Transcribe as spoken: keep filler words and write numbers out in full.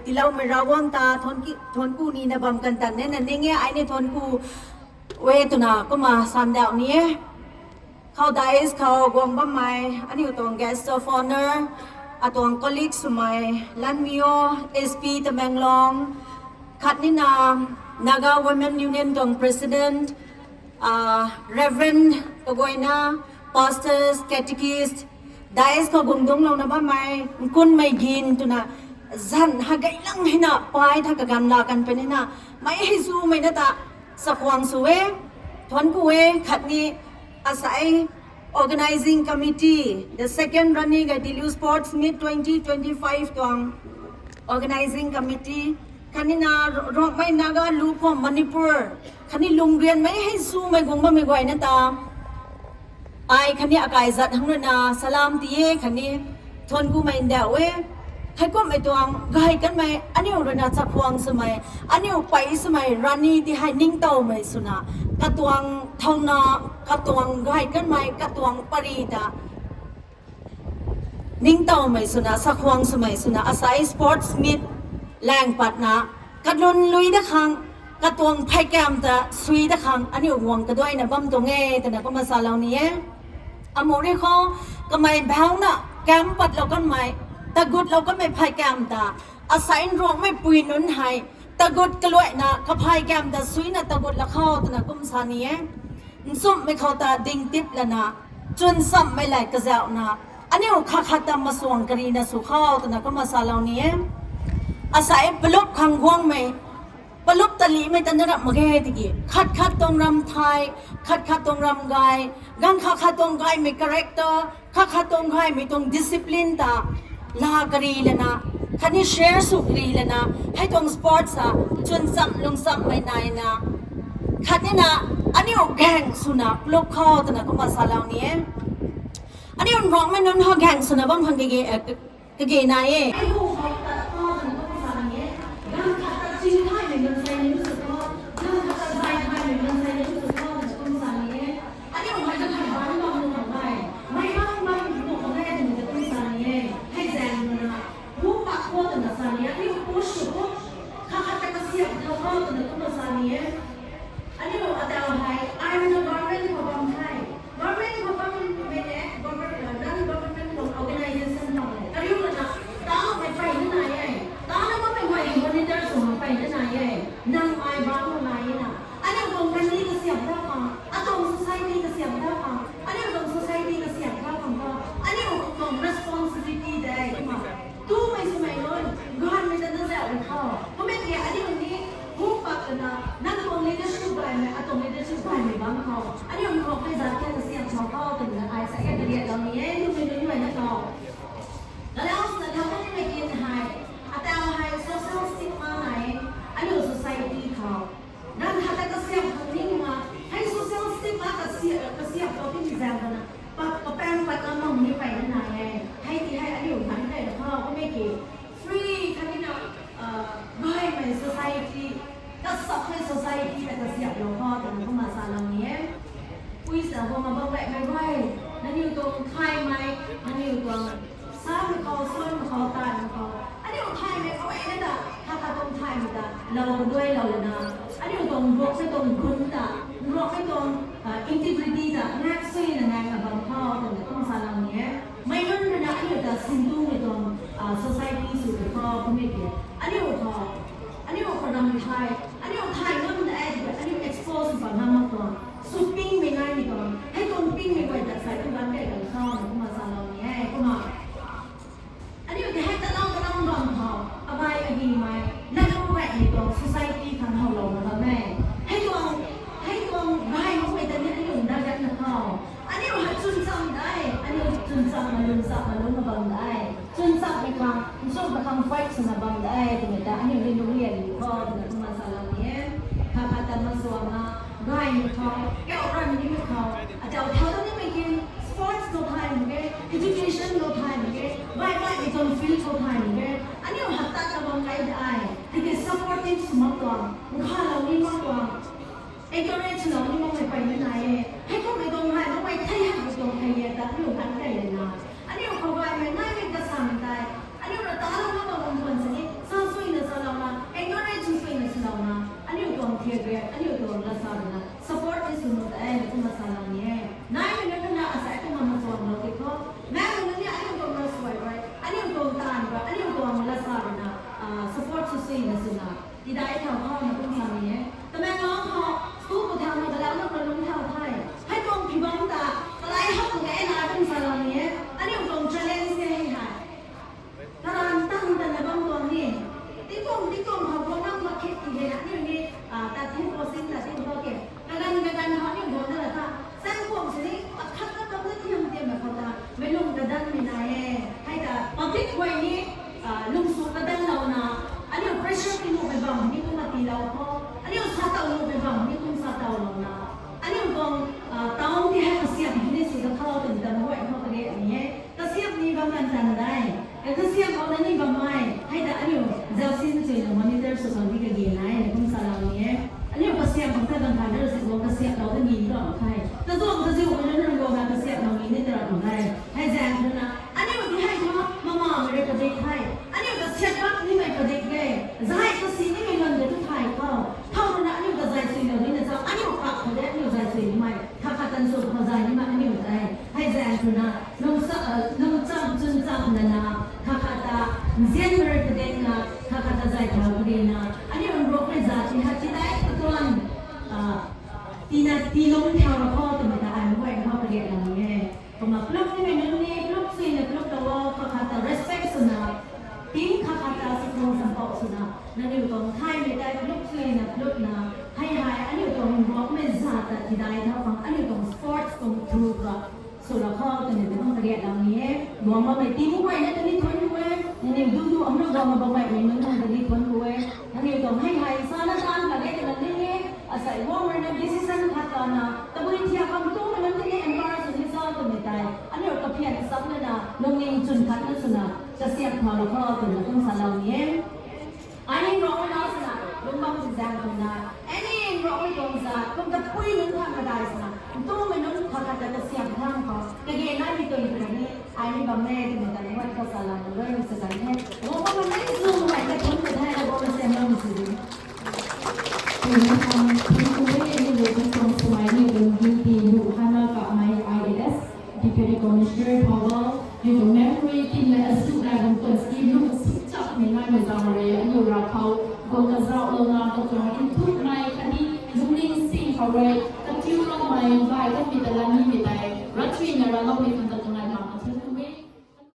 Tiiloumei Ravguangc ta thuanc ki, thuanc ku nina bam kan tan nina ning e, ai ni thuanc ku e twna kumna sandauh ni e. Khou dais khou guang bammei, aniu tuang guest of honour, atuang colleague swmei, Lanmio, S P Tamenglong, khatnina Naga Women Union tuang president, Reverend kaguayna, pastors, catechist, dais khou guang dungclouna bammei, nkunmei gin twna, zan hagei lang hina, pai tha kaganv la kan puni na, mei hei zumei na ta, chakhwang sw e, thuanc ku e, khatni, asai, Organising Committee, the second Rani Gaidinliu Sports Meet twenty twenty-five tuang Organising Committee, khatnina Rongmei Naga Lu Kham Manipur, khatni lungrianmei hei zumei guang bammei guayna ta, ai khatni akai zat hang ruina salam ti e khatni thuanc kumei ndauh e. Heikumhmei tuang gay kanmei aniu ruina chakhwang swmei, aniu pei swmei Rani ti hei ningtowmei swna, katuang thauna, katuang gay kanmei, katuang pari ta ningtowmei swna, chakhwang swmei swna, asai sports meet lang patna, kalun lui da khang, katuang pheykamv ta sui da khang aniu guang kaduaina bam tuang e twna kumna salou ni e. Amu rui khou, kamei bauna, kamv patlou kanmei, tagutlou kanmei pheykamv ta, asai nruangmei pui nunc hei, tagut kaluaina, kapheykamv ta suina tagut la khou twna kum sa ni e. Nchumhmei khou ta dingtip lana, chwn chamhmei lay kazauhna, aniu khat khat ta masuang karina sw khou twna kumna salou ni e. Asai palup khang guangmei, palup ta limei ta na rap mak ge tiki, khat khat tuang ram thay, khat khat tuang ram gay, ganv khat khat tuang gaymei character, khat khat tuang gaymei tuang discipline ta, la kari lana, khatni share sw kari lana, hei tuang sports a, chwn chamh lung chamhmei naina, khatnina, aniu gaeng swna palup khou twna kumna salou ni e. Aniu nruangmei nunc hou gaeng swna bam khang kage, kage nai e. Aniu hei ta khat bam bam nuh mak e, meic bam bam nuh mak e twmei ta kum sa ni e. Hei zaeng ruina, hu pak khou twna sa ni e, aniu push sw khou, khat khat ta kasiamh thau khou twna kumna sa ni e. Aniu atau hei, ai ruina government khou bam the. Government khou bammei le, government, non-government tuang organisation bam le, kariu lana, taumei peyna nai e. Tauna bammei guay monitor sw mak peyna nai e. Nang ai bam mak nai e na. Aniu tuang kandih kasiamh thau khang, atuang society kasiamh thau khang, aniu tuang society kasiamh thau khang ta, aniu tuang responsibility de, kumna. Tumei swmei nunc, gaanvmei ta na zauh rui khou. Kummei ki aniu ni, hu pak lana, nang tuang leadership gaymei, atuang leadership gaymei bam khou. Aniu ni khou pei zat khe kasiamh thau khou, twna ai sa khe kariatlou ni e, tumei nunc guayna khou. Kalauna thau kanmei kin hei, atau hei social stigma nai, aniu society khou. Nang khat ta kasiamh khang ni ma, hei social stigma kasiamh, kasiamh khou tini zaeng kana, pa, kapaeng pat kamang ni peyna nai e. Hei ti hei aniu nganv keyna khou, kummei ki, free khatnina, gaymei society, kasakmei society ta kasiamhlou khou twna kumna salou ni e. Pui sa bam a bam gaymei guay, nangniw tuang thaymei, nangniw tuang samei khou, suanmei khou, tanmei khou, aniu thaymei khou e na ta, khat khat tuang thaymei ta lou kaduailou lana, aniu tuang ruakmei tuang gun ta, ruakmei tuang integrity ta ngak suina ngakna bam khou twna kum salou ni e. Meic nunc ruina aniu ta sintumei tuang society sw tu khou kummei ki, aniu khou, aniu khou ram thay, aniu thay ngam de, aniu expose pa ngam mak tuang, sw pingmei naimei tuang, hei tuang pingmei guay ta sai tu gan key kan khou na kumna salou ni e, kumna. Aniu tei hei talou talou bam khou, abai agimei, latlu gaymei tuang society khang howlouna bam e. Hei tuang, hei tuang gay makmei ta ni aniu nraganna khou. Aniu hei chwn cham de, aniu chwn cham malun cham malun na bam de. Chwn chammei khang, nchumh ta khang fight swna bam de, twmei ta aniu ni lungrian khou twna kumna salou ni e. Khat khat ta masuangna, gaymei khou, kauh ran nimei khou, atau thau ta nimei kin, sports khou thay mak ge, education khou thay mak ge, baihbaihmei tuang field khou thay mak ge, aniu hak tat ta bam kai de ai, tiki supportive sw mak tuang, nkhavlou ni mak tuang, encourage lou ni makmei peyna nai e. Heikummei tuang hei, makmei thei hei tuang thei e ta, aniu gan key lana. Aniu khou gaymei naimei kasam tei, aniu rui talou na bam bam khwan sini, sa suina Pi tuang the. Kazuang kaziu mei nunc nunc guangna kasiamhlou ni ni tara tuang the. Hei zaeng khou na, aniu ti hei thu, mama mei rui padik the. Aniu kasiamh bak nimei padik e. Zay kasi nimei lun de tu thay khou. Thow na aniu kazay suilou ni na chau, aniu kak khou de aniu zay sui nimei. Khat khat tan sw khou zay nimei aniu tei. Hei zaeng khou na, lungsa, lungcham chuncham na na, khat khat ta, nzian mei rui padik na, khat khat ta zay thau padik na. Aniu nruak mei zat ti ha ti dai katuan. Tina tilung thau ra khou twmei ta ai mei khou pariat lang e. Kumna pluk nimei nunc ni, pluk suina pluk ta wo, khat khat ta respect swna, ting khat khat ta sikung sampou swna, nangniw tuang thaymei tei pluk suina plukna, hei hei, aniu tuang nruakmei zat ta tidai thau khang, aniu tuang sports tuang through ka, sw ra khou twmei ta kum pariat lang e. Guang bammei team guayna ta ni thuanc ku e, nangniw du du amna guang bammei nunc nunc ta ni thuanc ku e. Nangniw tuang hei hei sana tan ka ge twna ni e, asei guang rui na decision khat kana, tabui thiak khang tumei nunc tini embarrass sw ni sa twmei tei, aniu kaphian sapna na, lungning chwn khatna swna, kasiamh thau ra khou twna kum salou ni e. Ai ni nruakmei nau swna, lung bam si zaeng twna, ai ni nruakmei tuang zat, kum ta pui nunc khang kadai swna, ntumei nunc khat khat ta kasiamh thang khou, kage naimei tuang twna ni, ai ni bam e twmei ta ni wat khou salou na loi ni sa kan e. Guang bammei nunc ni zu mei ta thuanc ta thei la guang na siamlou ni sw di. Thank you, thank you, thank you, thank you, Deputy Commissioner Thawal, aniu tuang memory tinmei asu nai bam tuang ski lu asu chapmei naimei zaeng rui aniu ravkhou guang kazauhlouna katuang nthukmei khatni lungning sing khou rui